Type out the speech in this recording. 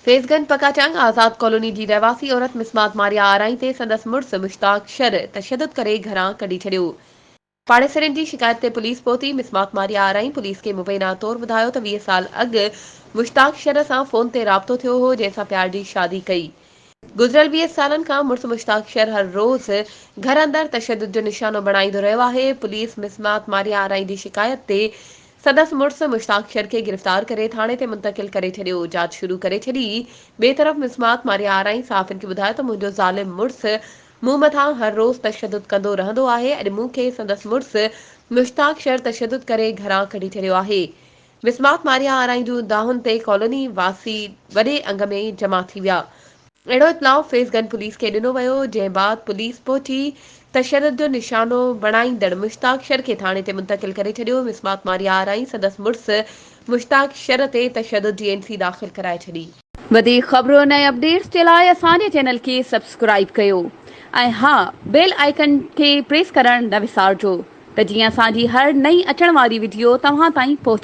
فيض گنج پڪاچانگ آزاد ڪالوني جي رهواسي عورت مسمات ماريا آرائين تي سندس مڙس مشتاق شر تشدد ڪري گهران ڪڍي ڇڏيو. پاڙيسرين جي شڪايت تي پوليس پهتي، مسمات ماريا آرائين پوليس کي مبينا طور ٻڌايو ته 20 سال اڳ مشتاق شر سان فون تي رابطو ٿيو هو جنهن سان پيار جي شادي ڪئي. گذريل 20 سالن کان مڙس مشتاق شر هر روز گهر اندر تشدد جو نشانو بڻائيندو رهيو آهي. پوليس مسمات ماريا آرائين جي شڪايت تي سندس مڙس مشتاق شر کي گرفتار ڪري ٿاڻي تي منتقل ڪري ڇڏيو، جاچ شروع ڪري ڇڏي. ٻئي طرف مسمات ماريا آرائين صحافين کي ٻڌايو ته منهنجو ظالم مڙس مون مٿان هر روز تشدد ڪندو رهندو آهي، اڄ مون کي سندس مڙس مشتاق شر تشدد ڪري گهران ڪڍي ڇڏيو آهي. مسمات ماريا آرائين جون دانهن تي ڪالوني واسي وڏي انگ ۾ جمع ٿي ويا. اهڙو اطلاع فيض گنج پوليس کي ڏنو ويو، جنهن بعد پوليس پهچي تشدد جو نشانو بڻائيندڙ مشتاق شر کي ٿاڻي تي منتقل ڪري ڇڏيو، مسمات ماريا آرائين سندس مڙس مشتاق شر تي تشدد جي اين سي داخل ڪرائي ڇڏي. وڌيڪ خبرن ۽ اپڊيٽس جي لاء اسان جي چينل کي سبسڪرائيب ڪيو ۽ ها بيل آئيڪن کي پريس ڪرڻ نه وسارجو ته جيئن اسان جي هر نئين اچڻ واري وڊيو توهان تائين پهچي.